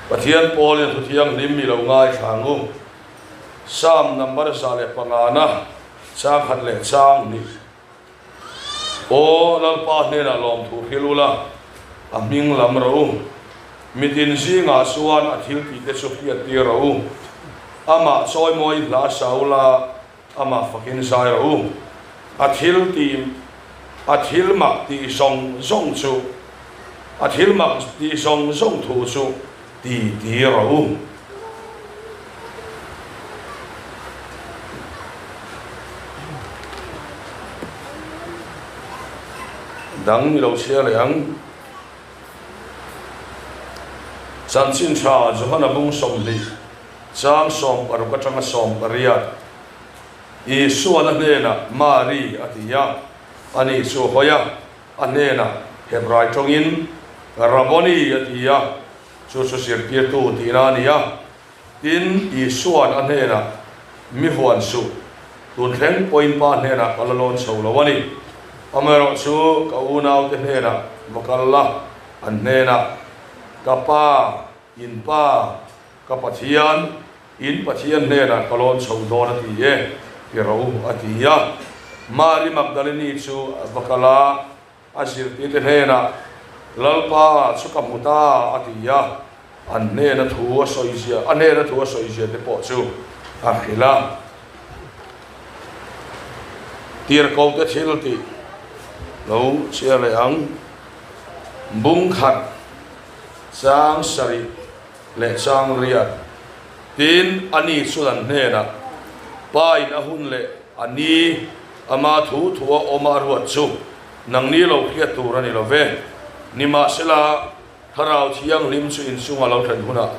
Pathian pawlin thu thianghlim mi lo ngaithla ang u. Psalm number 105 na chang khat leh chang hnih. Aw Lalpa hnenah lawmthu hrilh ula, a hming lam rawh u. Mitin zingah chuan a thil tihte chu hriattir rawh u. Amah chawimawi hla sa ula, amah fakin zai rawh u. A thil tih, a thil mak tih zawng zawng chu, a thil mak tih zawng zawng thu chu ti ti rawh u. Dang ni lo chhia leh ang. Chanchin tha Johana bung 20 chang 60 atanga 18 Isuan a hnenah Mari a ti a, ani chu hawi a, a hnenah Hebrai tawngin Rabboni a ti a, Chu chu zirtirtu tihna a ni a. Tin, Isua'n a hnenah, Mi huan suh, tun thleng pawhin Pa hnenah ka la lawn chho lo a ni. Amaherawhchu, ka unaute hnenah va kal la, an hnenah, Ka Pa, in Pa, ka Pathian, in Pathian hnenah ka lawn chho dawn a ti e, ti ro, a ti a. Mari Magdalini chu a va kal a. A zirtirte hnenah, Lalpa chu ka hmu ta, a ti a, an hnena thu a sawi zia, a hnena thu a sawi zia te pawh chu a hrilh a. Tirhkohte thil tih lo chhiar leh ang, bung khat, chang sarih leh chang riat, tin ani chuan an hnenah, Pa in a hun leh a ni, Ama thu thua awm a ruat chu nangni lo hriat tur a ni lo ve. Nimahsela, Thlarau Thianghlim chu inchunga lo thlen hunah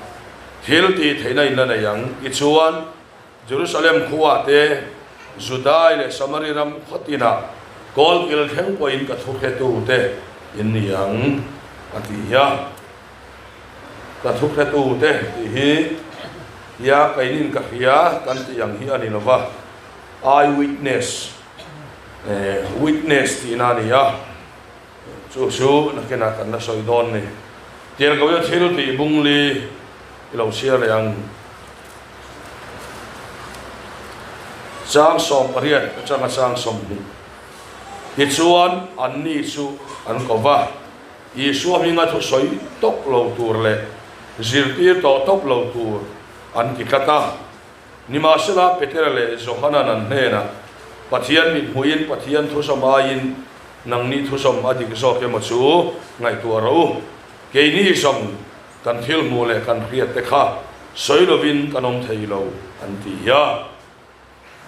thil tih theihna in la nei ang. Tichuan, Jerusalem khuaah te, Judai leh Samari ram khaw tinah kawlkil thleng pawhin ka thuhretute in ni ang, a ti a. Ka thuhretute tih hi tia keinin ka hria kan tih ang hi a ni lo va. Eye witness, witness tihna a ni a, chu chu nakinah kan la sawi dawn ni. Tirhkohna thil tih bungli i lo chhiar leh ang. Chang 18 atanga chang 20. Tichuan anni chu an ko va, Isua hminga thusawi tawp lo tur leh zirtir tawh tawp lo tur an ti tlat a. Nimahsela, Petera leh Johana'n an hnenah, Pathian mithmuhin Pathian thusawm aiin nangni thusawm a dik zawk emaw chu ngaihtuah rawh u. Keini zawng kan thil hmuh leh kan hriat te kha sawi lovin kan awm thei lo, an ti a.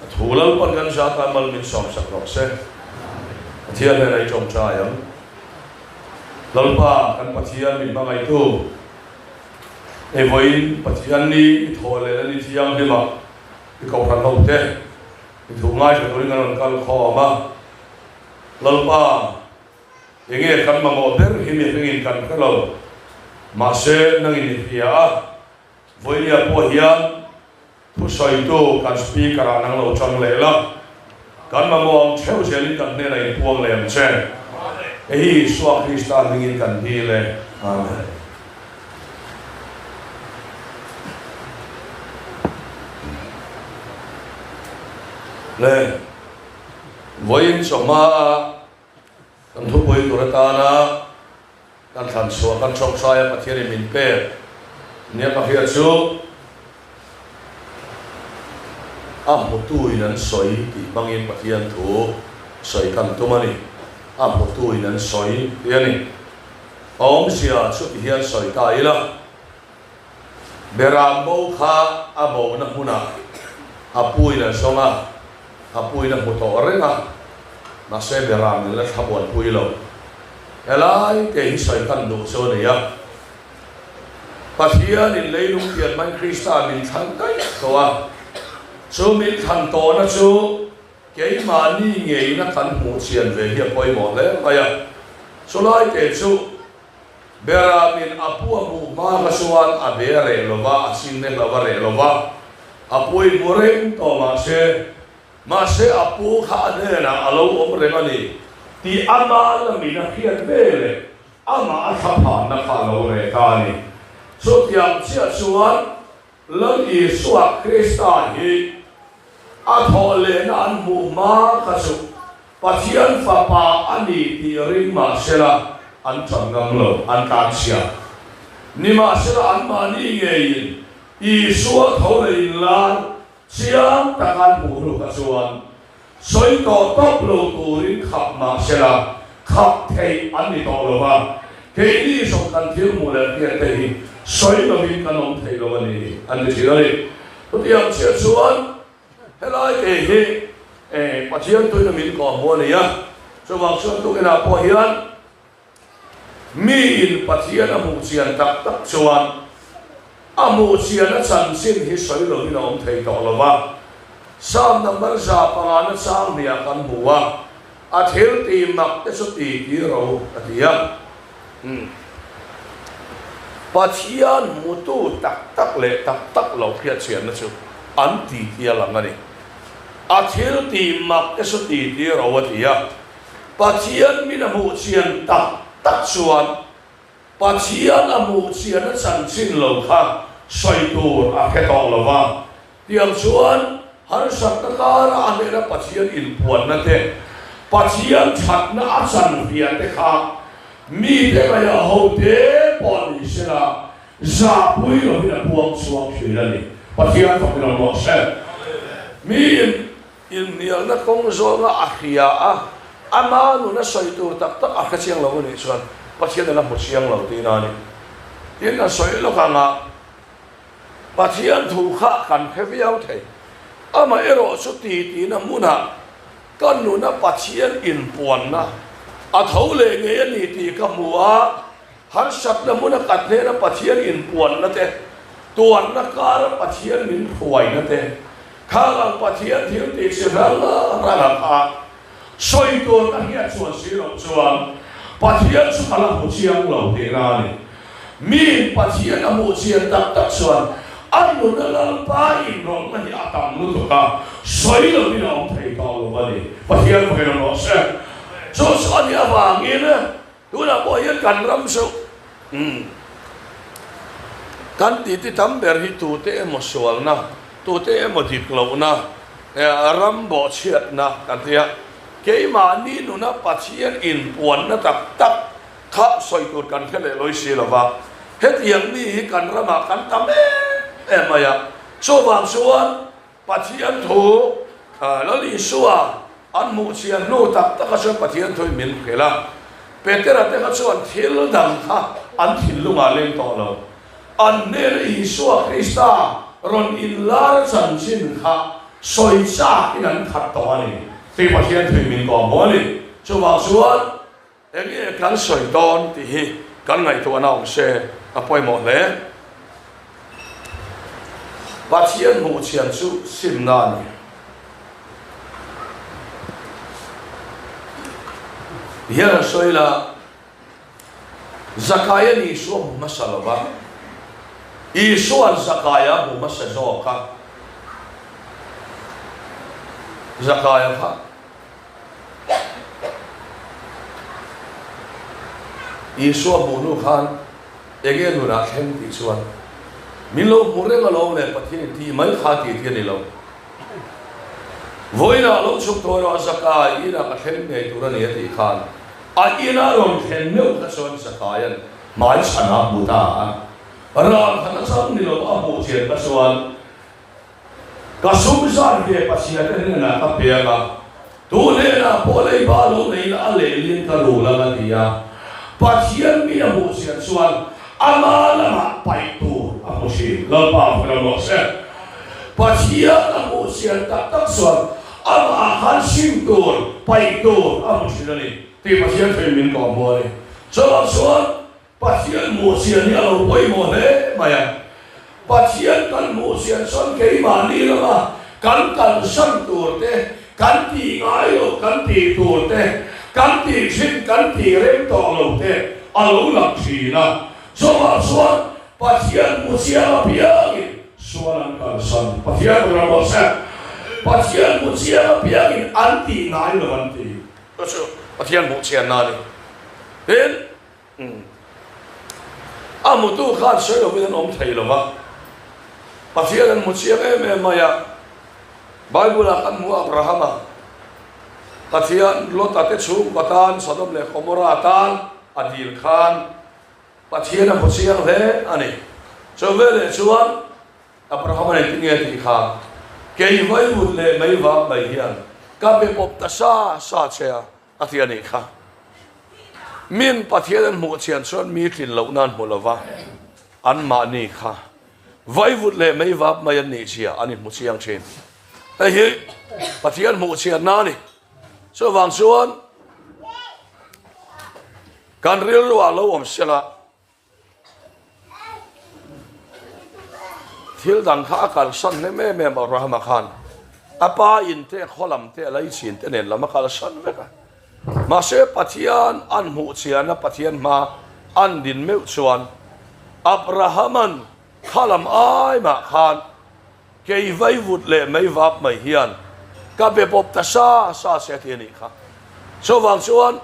A thu Lalpan kan zata mal min sawmsak rawh se. Pathian hnenah i tawngtai ang. Lalpa, kan Pathian min hmangaihtu, hei vawiin Pathian ni i thawh lehna ni thianghlim ah i kohhran ho te i thu ngaithla turin kan rawn kal khawm a. Lalpa, enge kan mamawh ber hi mihringin kan hre lo, mahse nangin i hria a, vawinia pawh hian Thusawitu kan Speaker ah nang lo chang leh la, kan mamawh ang theuh zelin kan hnenah in puang leh ang che. Hei hi Isua Krista hmingin kan dil e. Amen. Le, vawiin chawhma ah kan thupui tur atana Kan thlan chhuah kan tawngtai a Pathianin min pek nia ka hriat chu a hmutu in an sawi tih hmangin Pathian thu sawi kan tum a ni. A hmutu in an sawi tih a ni. A awmzia chu ti hian sawi ta ila, Beram bo kha a bona hmunah a pu in a zawng a, a pu in a hmu tawh reng a, mahse Beram in la thla buanpui lo. Helai te hi sawi kan duh chu a ni a, Pathian in leilung pian hmain Krista min thlan daih tawh a, chu min thlan tawhna chu keimahni ngeina kan hmuh chian ve hi a pawimawh hle mai a, chulai te chu Beramin a pu a hmuh hma kha chuan a be a reh lo va, a chin nek lo va reh lo va, a pu i hmu reng tawh mahse, mahse a pu kha a hnenah a lo awm reng a ni tih ama lamin a hriat ve leh amah a thlaphanna kha a lo reh ta a ni. Chutiang chiah chuan Lal Isua Krista hi a thawh lehna an hmuh hma kha chu Pathian Fapa a ni tih ring mahsela an ṭan ngam lo, an tlanchhia. Nimahsela anmahni ngeiin Isua tho leh inlar Chiang taka an hmuh hnu kha chuan sawi tawh tawp lo turin khap mah sela, khap theih an ni tawh lo va, keini zawng kan thil hmuh leh hriat te hi sawi lovin kan awm thei lo a ni, an ti thin a ni. Chutiang chiah chuan helai te hi Pathian tuina min kawhhmuh a ni a, chuvang chuan tukinah pawh hian, Miin Pathian a hmuh chian tak tak chuan a hmuh chian a chanchin hi sawi lovin a awm thei tawh lo va. Psalm number 105 chang hniah kan hmu a, a thil tih mak te chu ti ti ro a ti a. Umm. Pathian hmutu tak tak leh tak tak lo hriat chianna chu an ti ti a lang a ni. A thil tih mak te chu ti ti ro a ti a. Pathian min a hmuh chian tak tak chuan Pathian a hmuh chian a chanchin lo kha sawi tur a hre tawh lo va. Tiang chuan harsatna kara a hnena Pathian inpuanna te, Pathian thatna a chanviah te kha mite ngaihah ho te pawh ni sela zahpui lovin a puang chhuak thin a ni. Pathian fakin awm rawh se. Miin Inhnialna kawng zawnga a hria a, ama nuna sawi tur tak tak a hre chiang lo a nih chuan Pathian a la hmu chiang lo tihna a ni. Tin, a sawi lawk anga Pathian thu kha kan hre viau thei. Amaherawh chu titina hmunah ka nuna Pathian inpuanna a tho leh ngei a ni tih ka hmu a, Harsatna hmuna ka hnena Pathian inpuanna te, tuarna kara Pathian min hruaina te, khang ang Pathian thil tih chi hrang hrang a kha sawi tur ka hriat chuan si loh chuan Pathian chu ka la hmu chiang lo tihna a ni. Miin Pathian a hmuh chian tak tak chuan a nuna Lalpa inrawlhna hi a tam lutuk a, sawi lovin a awm thei tawh lo a ni. Pathian fakin awm rawh se. Chu chu a nih avangin Tunah pawh hian kan ram chu umm kan titi tam ber hi tute emaw sualna, tute emaw dik lohna, ram bawhchhiatna kan ti a, keimahni nuna Pathian inpuanna tak tak kha sawi tur kan hre leh lawi si lova, hetiang mi hi kan ramah kan tam em em mai a, chuvang chuan Pathian thu Lal Isua an hmuh chian hnu tak taka chuan Pathian thuin min hrilh a. Petera te kha chuan thil dang kha an thinlungah leng tawh lo. An hnena Isua Krista rawn inlar chanchin kha sawi chakin an khat tawh a ni tih Pathian thuin min kawm haw a ni. Chuvang chuan Eng nge kan sawi dawn tih hi kan ngaihtuahna awm se a pawimawh hle. Pathian hmuhchhian chu simna a ni. Hian an sawi la, Zakaia ni Isua hmu hmasa lo va, Isua'n Zakaia a hmu hmasa zawk a, Zakaia kha Isua hmuh hnu khan enge nunah thleng tih chuan min lo hmu reng alawm le Pathian in tih mai kha tih tih a ni lo. Vawiinah lo chhuk tawh erawh Zakai inah ka thleng ngei tur a ni a tih khan a ina rawn thlen meuh kha chuan Zakaia'n hmai chhanah a hmu ta a, ral khat atang ni lo a hmuh chian kha chuan Ka sum zat ve Pathian te hnenah ka pek a, tu hnenah pawh leiba lo nei la a lehlin ka rul ang a ti a. Pathian mi a hmuh chian chuan ama lamah paih tur a hmu thin. Lalpa fela rawh se. Pathian a hmuh chian tak tak chuan amah khan sim tur, paih tur a hmu thin a ni tih Pathian thuin min kawhhmuh a ni. Chuvang chuan Pathian hmuh chian hi a lo pawimawh hle mai a. Pathian kan hmuh chian chuan keimahni lama kan kalsan tur te, kan tih ngai loh kan tih tur te, kan tih thin kan tih rem tawh lo te a lo lang thin a. Chuvah chuan Pathian hmu chiang apiangin sual an kalsan. Pathian ram rawh se. Pathian hmu chiang apiangin an tih ngai lo an ti. Chu chu Pathian hmuh chianna a ni. Tin. A hmutu khan sawi lovin an awm thei lo va. Pathian an hmu chiang em em mai a. Bible-ah kan hmu Abrahama Pathian Lota te chhungkaw tan Sodom leh Gomorrah tan a dil khan Pathian a hmu chiang hle a ni. Chu veleh chuan Abrahama engtin nge tih kha kei vaivut leh mei vang mai hian ka be pawp ta sa sa che a, a ti a nih kha. Min Pathian an hmuh chian chuan mi tlin loh nan hmu lova anmahni kha vaivut leh mei vap mai an nih zia an inhmu chiang thin. Hei hi Pathian hmuh chianna a ni. Chuvang chuan kan rilruah lo awm sela Thil dang kha a kalsan hnem em em Abrahama khan a pa in te khaw lam te a laichin te nen lam a kalsan vek a. Mahse Pathian an hmuh chiana Pathian hma an din meuh chuan Abrahama'n kha lam ai mah khan Kei vaivut leh mei vap mai hian ka be pawp ta sa sa se ti a nih kha. Chuvang chuan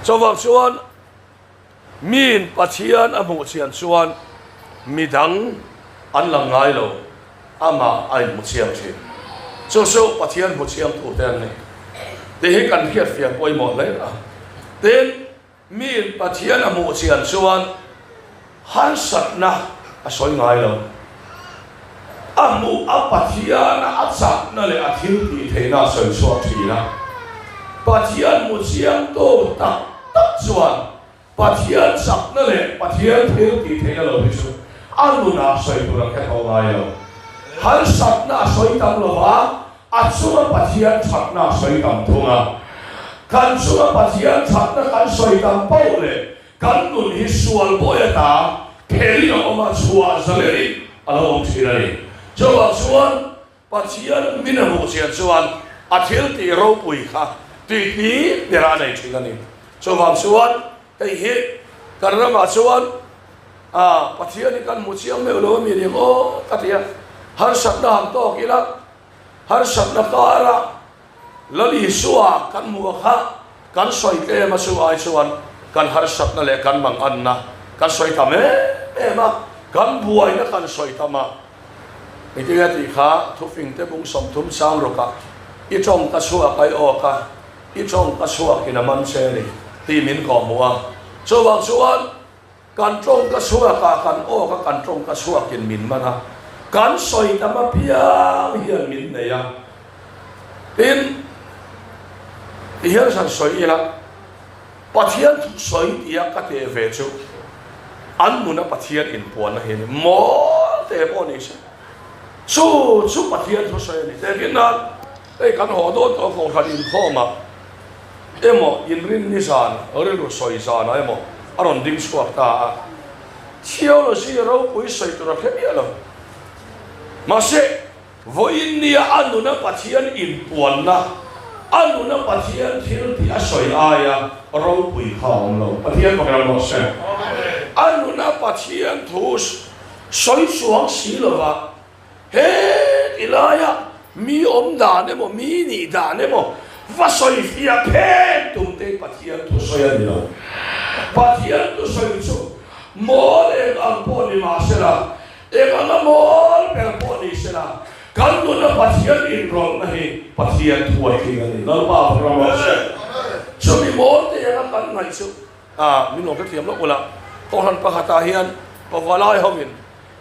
Chuvang chuan miin Pathian a hmuh chian chuan midang an lang ngai lo. Amah a inhmu chiang thin. Chu chu Pathian hmu chiang tute an ni. Tih hi kan hriatfiah pawimawh hle a. Tin, miin Pathian a hmuh chian chuan harsatna a sawi ngai lo. A hmuh a Pathiana a chakna leh a thil tih theihna a sawi chhuak thin a. Pathian hmu chiangtu tak tak chuan Pathian chakna leh Pathian thil tih theihna lo hi chu a nunah sawi tur a khe tho ngai lo. Harsatna a sawi tam lo va, a chunga Pathian thatna a sawi tam thung a. Kan chunga Pathian thatna kan sawi tam poh leh kan nun hi sual bawi ata phelin a awm a, chhuah zalerin a lo awm thin a ni. Chuvang chuan Pathian min a hmuh chian chuan a thil tih ropui kha tih tih berah a nei thin a ni. Chuvang chuan hei hi kan ramah chuan ah Pathian hi kan hmu chiang meuh lo a mi ning aw ka ti a, harsatna han tawk ila harsatna karah Lal Isua kan hmuh a kha kan sawi tlem a chu ai chuan kan harsatna leh kan manganna kan sawi tam em em a, kan buaina kan sawi tam a. Engtin nge tih kha thufing te bung 30 sang rawkah i tawng ka chhuak ai awk a, i tawng ka chhuak in a man che a ni tih min kawhhmuh a. Chuvang chuan Kan tawngka chhuakah kan awk a, kan tawngka chhuakin min man a, kan sawi tam apiang hian min nei a. Tin, ti hian zan sawi ila, Pathian thu sawi tia ka teh ve chu an nuna Pathian inpuanna hi a ni. Mawl te pawh ni se, chu chu Pathian thu sawi a ni. Tehkhin nan, hei kan haw dawn tawh kohhran inkhawmah, emaw inrinni zan rilru sawi zanah emaw a rawn ding chhuak ta a, theology ropui sawi tur a hre miah lo. Mahse, vawiin nia a nuna Pathian inpuanna, a nuna Pathian thil tih a sawi aia ropui kha a awm lo. Pathian fak ram rawh se. A nuna Pathian thu sawi chuang si lova, He ti laia mi awm dan emaw, mi nih dan emaw va sawi fiah phen tum te Pathian thusawi a ni lo. Pathian thusawi chu mawl eng ang pawh ni mah sela, eng anga mawl ber pawh ni sela, kan nuna Pathian inrawlhna hi Pathian thu a tling a ni. Lalpa vang ram rawh se. Chumi mawl te anga kan ngaih chu min lo hrethiam lawk ula, Kohhran pakhatah hian pavalai hovin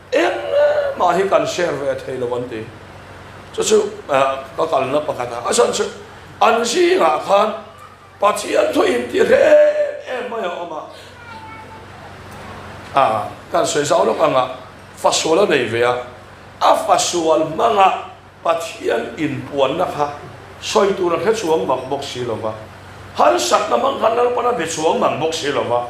Engmah hi kan share ve thei lo an ti. Chu chu ka kalna pakhat a. A chhan chu an zingah khan Pathian thu inti hrem em mai a awm a. A kan sawi zau lawk anga fasual a nei ve a. A fasual hmanga Pathian inpuanna kha sawi tur a hre chuang mang bawk si lo va, harsatna hmang khan Lalpan a be chuang mang bawk si lo va,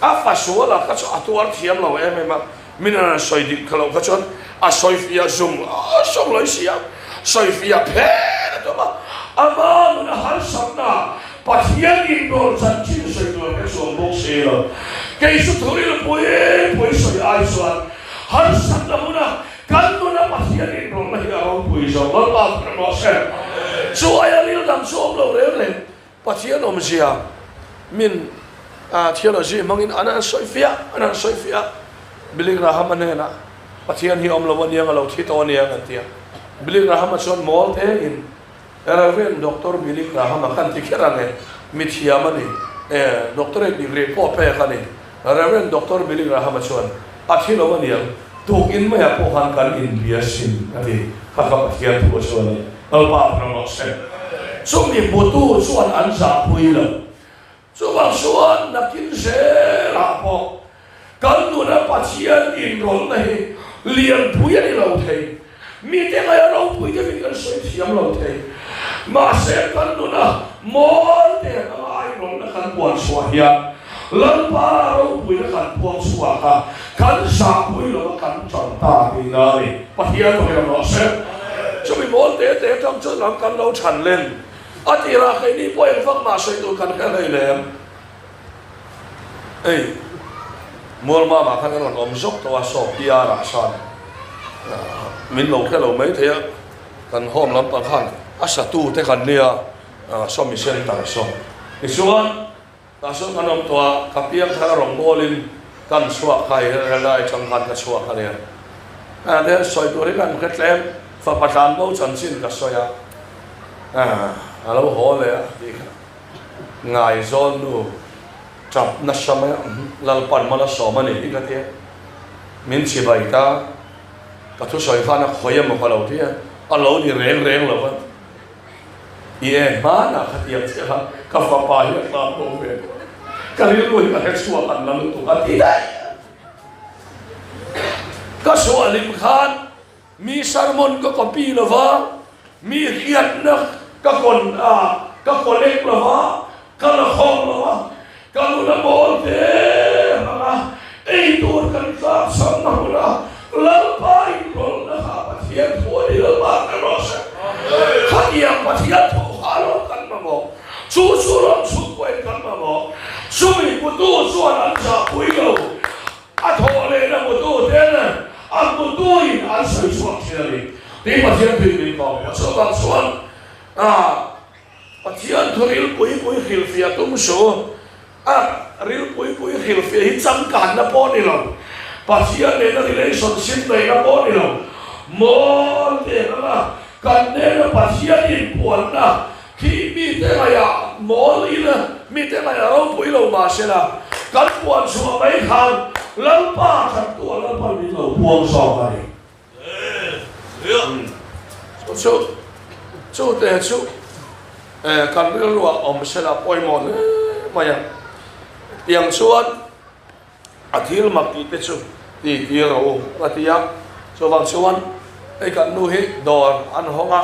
a fa suala kha chu a tuar thiam lo em em a, min an sawi dik kha loh kha chuan a sawi fiah zum sawm lo si a, sawi fiah phen a tum a, ama nuna harsatna Pathian inrawl chanchin sawi tur a hre chuang bawk si lo. Kei chu thuril pui pui sawi ai chuan harsatna huna Kan nuna Pathian inrawlhna hi a ropui zawk. Lalpa fak rawh se. Chu aia ril dang chu awm lo reng reng. Pathian awmzia min theology hmangin an han sawi fiah an han sawi fiah a. Billy Graham-a hnenah Pathian hi awm lo aniang a lo thi tawh aniang an ti a. Billy Graham-a chuan mawl tein Rev. Doctor Billy Graham-a kan ti kher ang e, mithiam a ni e, doctorate degree pawh pek a ni. Rev. Doctor Billy Graham-a chuan a thi lo aniang, tukin maiah pawh khan kan inbia sin a ti. Kha kha Pathian thu a chu a ni. Lalpa ram rawh se. Chumi hmutu chuan an zahpui lo. Chuvang chuan nakin zelah pawh kan nuna Pathian inrawlhna hi lianpui a ni lo thei. Mite ngaia ropui deuhin kan sawi thiam lo thei. Mahse kan nuna mawl te anga a inrawlhna kan puan chhuah hian Lalpa ropuina kan puang chhuak a, kan zahpui lova kan tan ta tihna a ni. Pathian tawhin a rawh se. Chumi mawl te te atang chuan lam kan lo chhan len. A tirah keini pawh eng vak mah sawi tur kan hre hlei lem. Ei, Mualmamah khan an rawn awm zawk tawh a, saw PR ah sawn min lo hre lo mai thei a, kan home lampang khan a satu te kan nia, saw mi center saw. Tichuan, tah sawn kan awm tawh a, ka piang thar a rawn bawlin kan chhuak kha i helai atang khan ka chhuak a nia. Hengah te hian sawi tur hi kan hre tlem, fapa tlanbo chanchin ka sawi a, a lo haw leh a tih kha. Ngaizawn nu tap nasa mai a, Lalpan mal a sawm a ni hi ka ti a, min chibai ta, ka thusawi khan a khawi emaw ka lo ti a, a lo ni reng reng lo va, i e hmanah kha tiang chiah khan ka fapa hi a tlan bo ve tawh a, ka rilru hi ka hre chhuak an la lutuk a ti daih a, ka suahlim khan Mi sermon ka copy lo va, mi hriatna ka kawn a, ka collect lo va, ka la khawm lo va, ka nuna mawl te hmang a, ei tur kan tlak samna huna Lalpa inrawlhna kha Pathian thu a ni Lalpa kan rawh se. Khatiang Pathian thu kha lo kan mamawh, chu chu ram chhungkaw in kan mamawh, chumi hmutu chuan an zahpui lo. A thawh lehna hmutu ten a hmutuin an sawi chhuak thin a ni tih Pathian thuin min kawm a. Chuvang chuan Pathian thu rilpui pui hrilhfiah tum suh. A rilpui pui hrilhfiah hi changkanna pawh a ni lo, Pathian nena relationship neihna pawh a ni lo. Mawl te anga kan nena Pathian inpuanna Khi mite ngaihah mawl ila, mite ngaihah ropui lo mah se la, kan puan chhuah mai khan Lalpa thattu a Lalpan min lo puang zawk a ni. Chu chu chu te chu kan rilruah awm se la pawimawh hle mai a. Tiang chuan A thil mak tih te chu ti tir rawh u a ti a, chuvang chuan hei kan nu hi dawr an hawng a,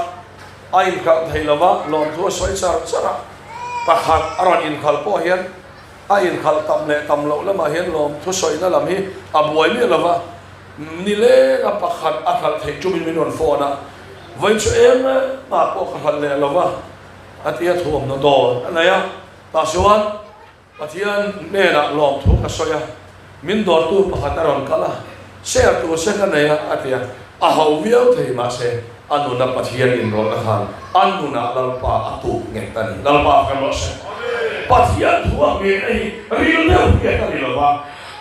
a inkhalh thei lo va, lawmthu a sawi char char a, pakhat a rawn inkhalh pawh hian a inkhalh tam leh tam loh lamah hian lawmthu sawina lam hi a buai miah lo va, nilenga pakhat a khalh theih tumin min rawn phone a, vawiin chu eng mah pawh ka khalh leh lo va a ti a, thuamhnaw dawr a nei a, tah chuan. Pathian hnenah lawmthu ka sawi a, min dawrtu pakhat a rawn kal a, share tur che ka nei a, a ti a, a ho viau thei mahse a nuna Pathian inrawlhna khan a nunah Lalpa a tuk nghet a ni. Lalpa kan rawh se. Pathian thu a nghehna hi ril deuh hriat a ni lo va,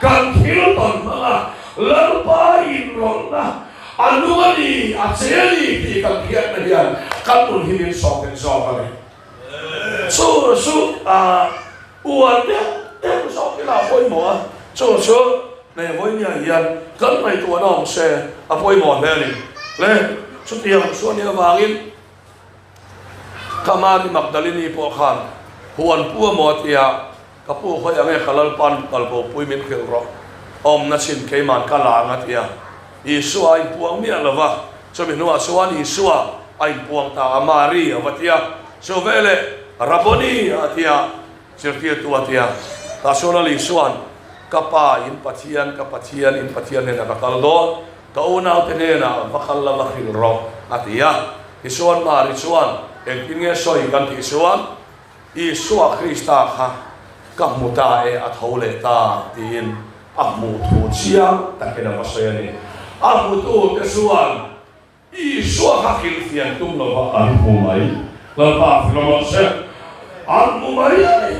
kan thil tawn hmanga Lalpa inrawlhna a nung a ni, a che a ni tih kan hriatna hian kan nun hi min sawm nghet zawk a ni. Chu chu a uar deuh deuh zawk ila a pawimawh a, chu chu hne vawinia hian kan ngaihtuahna awm se a pawimawh hle a ni. Le, chutiang chu a nih avangin Khamari Magdalini pawh khan huan pu emaw a tia, Ka pu hawi ang e, ka Lalpa'n kalbopui min hrilh rawh, awmna chin keima'n ka la ang a ti a. Isua a inpuang miah lo va, chumi hnuah chuan Isua a inpuang ta a, Mari a va ti a, chu veleh Rabboni a ti a, zirtirtu a ti a. Tah chuan Lal Isua'n, Ka Pa, in Pathian, ka Pathian, in Pathian hnenah ka kal dawn, ka unaute hnenah va kal la va hrilh rawh a ti a. Tichuan Mari chuan, Engtin nge sawi kan tih chuan, Isua Krista kha ka hmu ta e, a tho leh ta tiin a hmuh thu chiang takin a va sawi a ni. A hmutute chuan Isua kha hrilhfian tum lova an hmu mai. Lalpa fak rawh se. An hmu mai a ni.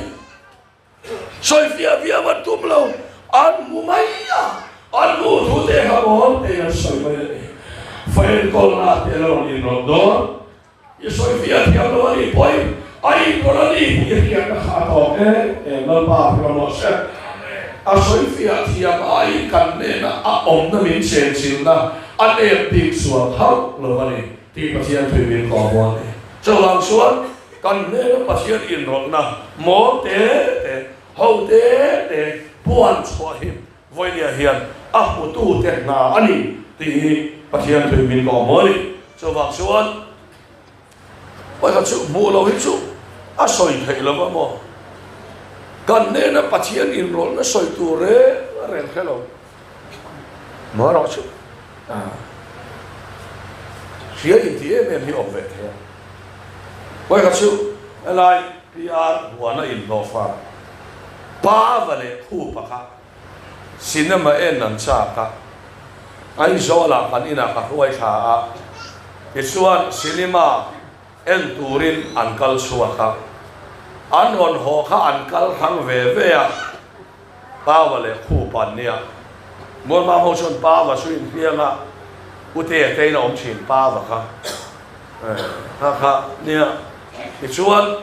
Sawi fiah viau an tum lo, an hmu mai a, an hmuh thu te kha mawl te an sawi mai a ni. Fa enkawlna te la rawn inrawlh dawn. I sawi fiah thiam lo a nih pawhin a inrawlh a ni tih i hriatna kha a tawk em em. Lalpa rawh rawh se. A sawi fiah thiam aiin kan hnena a awmna min chenchilhna a nep bik chuang hauh lo a ni tih Pathian thui min kawh maw a ni. Chuvang chuan kan hnena Pathian inrawlhna mawl te te, ho te te puan chhuah hi Vawinia hian a hmutute hna a ni tih hi Pathian thui min kawh maw a ni. Chuvang chuan pakhat chu hmuh loh hi chu a sawi theih lo va maw? Kan hnena Pathian inrawlhna sawi tur reng reng hre lo maw erawh chu hria inti em em hi awm ve thei a. Pakhat chu helai PR huana inhlawhfa pa va leh khupa kha Cinema en an chak a, Aizawlah kan inah ka hruai thla a, tichuan cinema en turin an kal chhuak a, an rawn haw kha an kal hrang ve ve a, Paua leh Khupa an nia. Mualmam ho chuan Paua chu inhliang a, U Tea te in a awm thin Paua kha kha kha nia, tichuan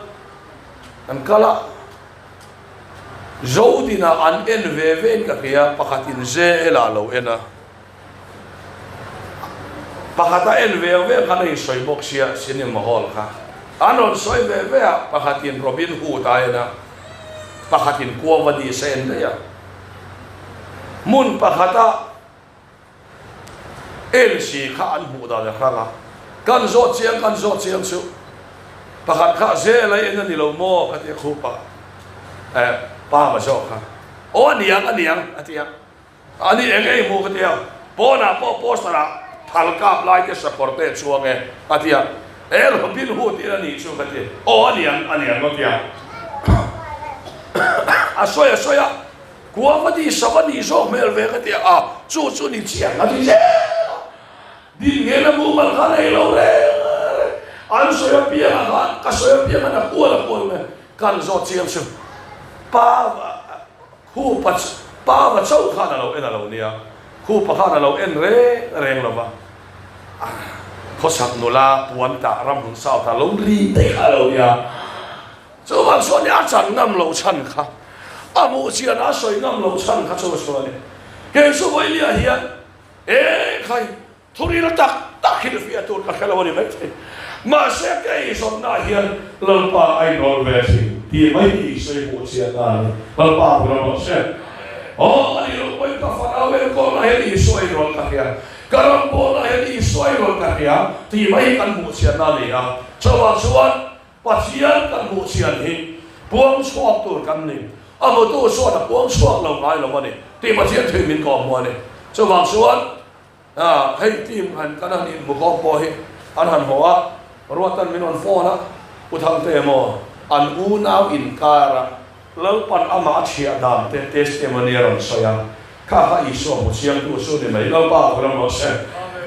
an kal a. Zodina an en ve ve in ka hria, pakhatin JL ah lo en a, pakhat a en ve ve khan a insawi bawk sia cinema hall kha an rawn sawi ve ve a, pakhatin Robin Hood a en a, pakhatin Quo Vadis a en daih a, hmun pakhata LC kha an hmuh dan a hrang a, kan zawt chiang kan zawt chiang chu pakhat kha zel a en a ni lo maw ka ti a khup a, eh pa ma zawk kha aw a niang a niang a ti a, a ni eng ei hmu ka ti a, pawnah pawh poster ah thal kap lai te sakawr te a chuang e a ti a, eh Robin Hood in a nih chu ka ti, aw a niang a niang a ti a, a sawi a sawi a. Kuavadi sava nih zawk hmel ve ka ti a, chu chu ni chiang a ti zel a, din ngen a mumal kha nei lo reng reng, an sawi apiang ah khan ka sawi apiang an a kual a kual mai, kan zawt chiang chu pa khupa pa va chauh khan a lo en a lo nia, khupa khan a lo en reng reng lo va, khawchhak nula puan tah ramhun south ah lo ri daih kha a lo nia. Chuvang chuan a chan ngam lo chhan kha, a hmuh chian a sawi ngam lo chhan kha chu chu a ni. Kei chu Vawilia hian e khai thuril tak tak hrilhfiah tur ka hre lo a ni maithei. Mahse kei zawnna hian Lalpa a inrawl ve thin tih mai hi i sawi hmuh chian na a ni. Lalpa a hmu rawh se. Aw a nih loh pawhin ka fanau enkawlna hian Isua inrawl ka hria, ka ram pawlna hian Isua inrawl ka hria tih mai hi kan hmuh chian na a ni a. Chuvang chuan Pathian kan hmuh chian hi puang chhuak tur kan ni. A hmutu chuan a puang chhuak lo ngai lo a ni tih Pathian thil min kawm hmu a ni. Chuvang chuan hei team han kan han inhmu kawm pawh hi an han haw a, Ruatan min rawn phone a, Pu Thangte emaw an unau inkar a, Lalpan amah a chhiah dan te testimony a rawn sawi a, kha kha Isua hmu chiangtu chu ni mai, Lalpa ka ram rawh se.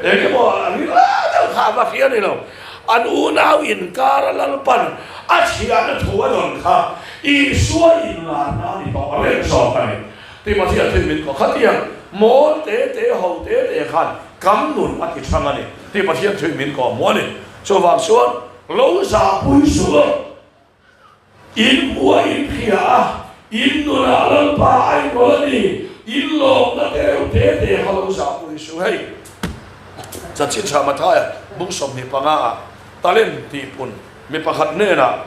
Eng emaw a ri la deuh kha a va hria ni lo, an unau inkar a Lalpan a chhiahna thu a dawn kha Isua inlarna a ni tawh reng zawk a ni. Tih Pathian thil min kawh khatiang mawl te te ho te te khan kam nun a ti thang a ni tih Pathian thil min kawh hmu a ni. Chuvang chuan lo zahpui suh lo. In hmuh a in hria a, in nunah Lalpa a inrawl a ni, in lawmna te reuh te te kha lo zahpui suh. Hei, Chanchin Tha Mathaia bung 25 ah talent tih pun mi pakhat hnenah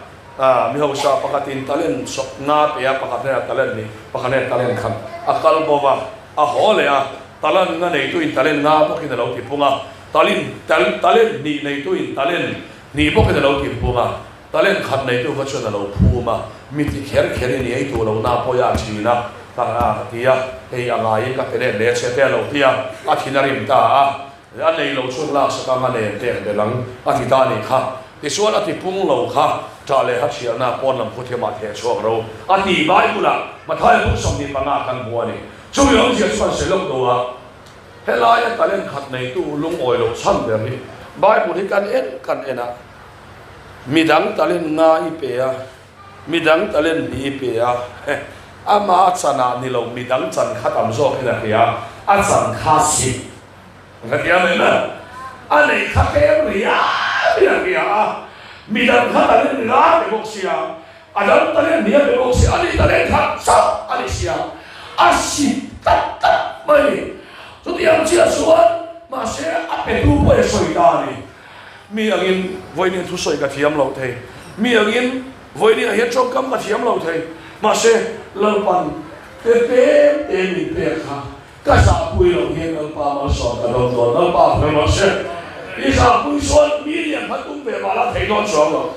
mi hausa pakhatin talent nga pe a, pakhat hnenah talent hnih, pakhat hnenah talent khat a kal bo va, a haw leh a, talent nga neituin talent nga bawkin a lo ti pung a, talin talent hnih neituin talent hnih bawkin a lo ti pung a. Talent khat neitu kha chuan a lo phum a, mi ti kher kher in i ei duh lo na pawh a thin a, ka a ti a, hei a ngaiin ka pe let leh che te a lo ti a, a thin a rim ta a, a nei lo chuan laksak anga nen pek belh ang a ti ta a nih kha. Tichuan a ti pung lo kha ṭah leh ha chhiahna pawn lam khuthiam ah theh chhuak ro a ti Bible ah Mathaia bung 25 kan hmu a ni. Chumi awmzia chuan sawi lawk duh a, helaia talent khat neitu lungawi loh chhan ber hi Bible hi kan en kan en a. Midang talent nga i pe a, midang talent hnih i pe a, ama chan ah ni lo midang chan kha tam zawk in a hria, a chan kha sip ka tia mai mai, a neih kha tlem riau in a hria a, midang kha talent nga pe bawk sia, a dang talent hnih a pe bawk sia, ani talent kha chauh a ni sia, a sip tlat tlat mai a ni. Chutiang chiah chuan mahse a petu pawh i sawi ta a ni. Mi angin vawiin thusawi ka thiam lo thei, mi angin vawiin ah hian tawngkam ka thiam lo thei, mahse Lalpan pe pem te min pek kha ka zahpui loh hian Lalpa malsawm ka dawn dawn, Lalpa hmel rawh se. I zahpui chuan mi lian kha tum ve mah la thei dawn chuang lo,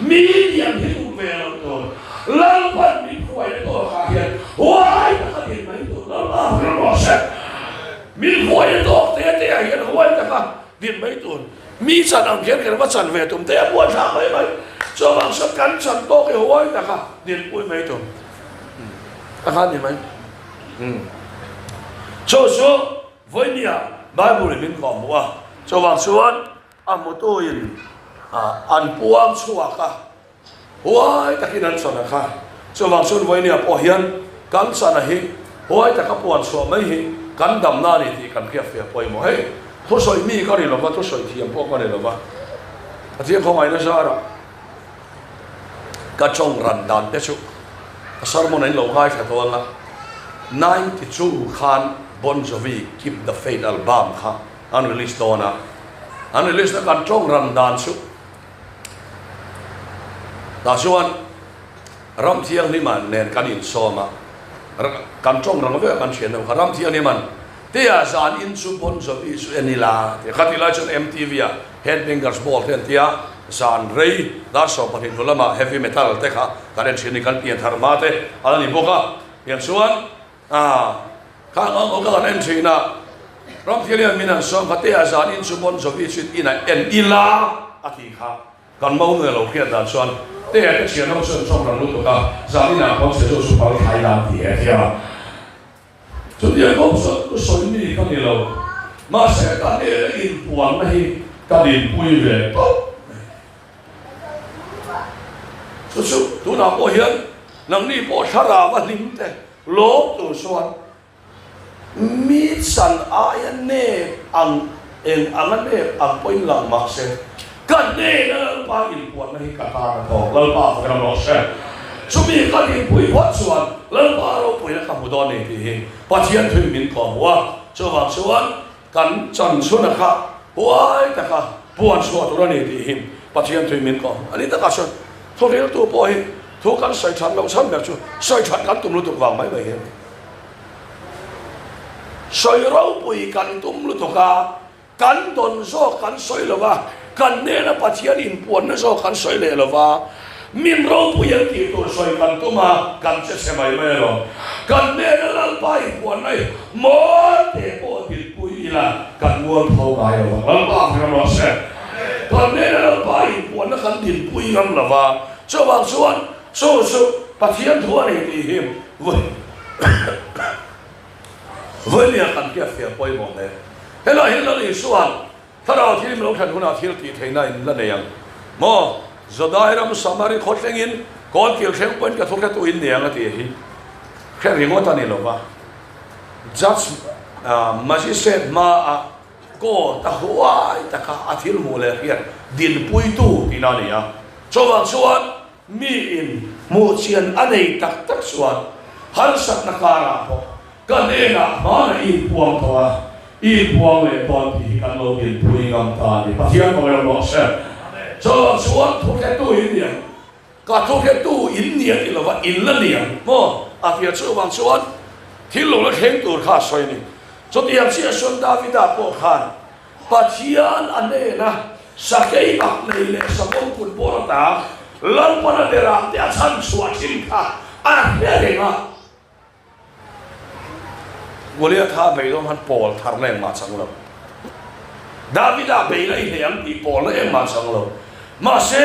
mi lian hi tum ve loh tur, Lalpan min hruaina tawk ah hian huai taka din mai tur, Lalpa hmel rawh se. Min hruaina tawk te te ah hian huai taka Din mai tur mi chan ang kher kher va chan ve tum te a buai thlak mai mai. Chuvang chuan kan chan tawk hi huai taka dinpui mai tur a kha ni mai. Chu chu vawinia Bible in min kawh hmuh a, chuvang chuan a hmutuin an puang chhuak a. Huai takin an chana kha. Chuvang chuan Vawinia pawh hian kan chana hi huai taka puan chhuah mai hi kan damna a ni tih kan hriat fiah pawimawh. Hei, thusawi mi ka ni lova, thusawi thiam pawh ka ni lova, Pathian khawngaihna zarah ka tawng ran dan te chu ka sermon in lo ngaithla tawh anga, 92 khan Bon Jovi Keep the Faith album kha an release dawn a, an release na kan tawng ran dan chu Tah chuan Ramthianghliman nen kan insawm a, kan tawng rang vek a kan thian deuh kha, Ramthianghliman tia zan in chu Bon Jovi chu en ila tia kha tih lai chuan MTV ah Headbangers Ball te an tia, zan rei dar 12 hnu lamah heavy metal te kha kan en thin a ni, kan pian thar hma te a la ni bawk a, tiang chuan A, kha ang ang ka han en thin a, Ramthialian min han sawm kha tea zan in chu Bon Jovi chu inah en ila a ti kha. Kan mo nge lo hriat dan chuan tea te thian ho chuan tawng rang lutuk a, zan inah khawn chhe chu chu pal thlai dan ti he tia. Chutiang kawng chuan thu sawi mi ka ni lo, mahse ka hnena inpuanna hi ka dinpui ve tawp mai. Chu chu tunah pawh hian nangni pawh thlarau a hlim te lawm tur chuan mi chan aia nep ang eng anga nep ang pawhin lang mah se ka hnena Lalpa inpuanna hi ka tan a thawk. Lalpa fak ram rawh se. Chumi ka dinpui phawt chuan Lalpa ropuina ka hmu dawn ni tih hi Pathian thuin min kawhhmuh a, chuvang chuan Kan chan chhuna kha huai taka puan chhuah tur a ni tih hi Pathian thui min kawh a ni takah chuan thu riltu pawh hi thu kan sawi that loh chhan ber chu sawi that kan tum lutuk vang mai mai hi a ni. Sawi ropui kan tum lutuk a, kan dawn zawk kan sawi lo va, kan hnena Pathian inpuanna zawk kan sawi leh lo va, Min ropui an tih tur sawi kan tum a, kan che chhe mai mai alawm. Kan hnena Lalpa i puan mai mawi te pawh dinpui ila kan mual tho ngai lo vang. Lalpa ang ram rawh se. Kan hnena Lalpa i puanna kan dinpui ngam lo va, chuvang chuan chu chu Pathian thu a ni tih hi vawinia kan hriatfiah pawimawh hle. Helai hi Lal Isua'n Thlarau thil lo thlen hunah thil tih theihna in la nei ang maw? Jodai ram Samari khaw thlengin kawl kil thleng pawhin ka thu hretu in nei ang a tih hi hre ringawt a ni lo va. Judge Magistrate hmaah court a huai taka a thil hmuh leh hriat dinpuitu tihna a ni a. Chuvang chuan Miin hmuhchian a nei tak tak chuan harsatna karah pawh ka hnenah hmanah i inpuang tawh a, i inpuang leh dawn tih hi kan lo dinpui ngam ta a ni. Pathian pawh emaw rawh se. Chuvang chuan thuhretu in niang, ka thuhretu in nia ti lova in la niang maw? A ti a, chuvang chuan thil lo la thleng tur kha a sawi a ni. Chutiang chiah chuan Davida pawh khan Pathian a hnena sakei bak nei leh savawm kut bawr ata Lalpana berah te a chhan chhuah thin kha a hre reng a. Goliatha beidawng khan pawl tharna engmah chang lo. Davida beila i hlei ang tih pawlna engmah chang lo. Mahse,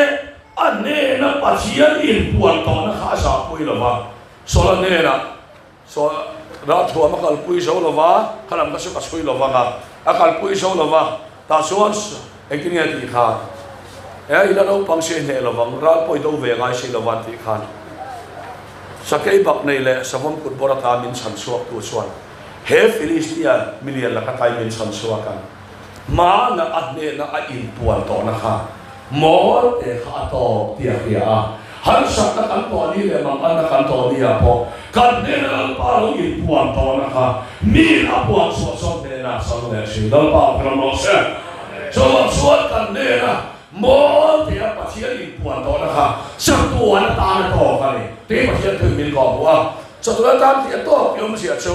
a hnena Pathian inpuan tawhna kha a zahpui lo va, Saula hnenah Saw ralthuam a kalpui zo lo va, kha lam kha chu ka chhui lo vang a, a kalpui zo lo va, tah chuan engtin nge tih kha? E, i la naupang si hneh lovang, ral pawh i do ve ngai si lova an tih khan sakei bak nei leh savawm kut bawr ata min chhan chhuaktu chuan he Filistia milian laka tai min chhan chhuak ang. Hmana a hnehna a inpuan tawhna kha mawl te kha a tawp tih a hria a, harsatna kan tawh ni leh manganna kan tawh ni ah pawh kan hnehna Lalpa lo inpuan tawhna kha miin a puan chhuah chuan hnehna a chang leh thin. Lalpa a phel rawh se. Chuvang chuan kan hnehna mawl te a Pathian inpuan tawhna kha chatuan atan a tawk a ni tih Pathian thuin min kawhhmuh a, chatuan atan tih a tawk tih awmzia chu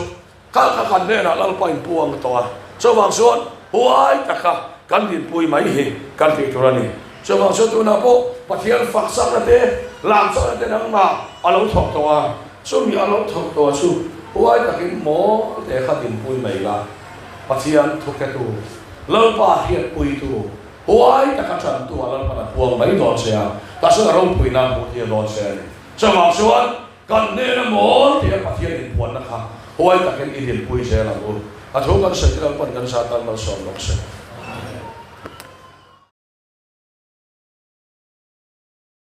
Kha kha kan hnenah Lalpa in pu ang tawh a, chuvang chuan huai taka kan dinpui mai hi kan tih tur a ni. Chuvang chuan tunah pawh Pathian fak chakna te, lam chakna te nangmah a lo thawk tawh a, chumi a lo thawk tawh chu huai takin mawl te kha dinpui mai la, Pathian thuketu, Lalpa hriatpuitu, huai taka tantu ah Lalpan a puang mai dawn che a, tah chuan a ropuina a hmuh tir dawn che a ni. Chuvang chuan Kan hnena mawl tia Pathian inpuanna kha huai takin i dinpui zel ang u. A thu kan sawi te Lalpan kan zat tan malsawm rawh se.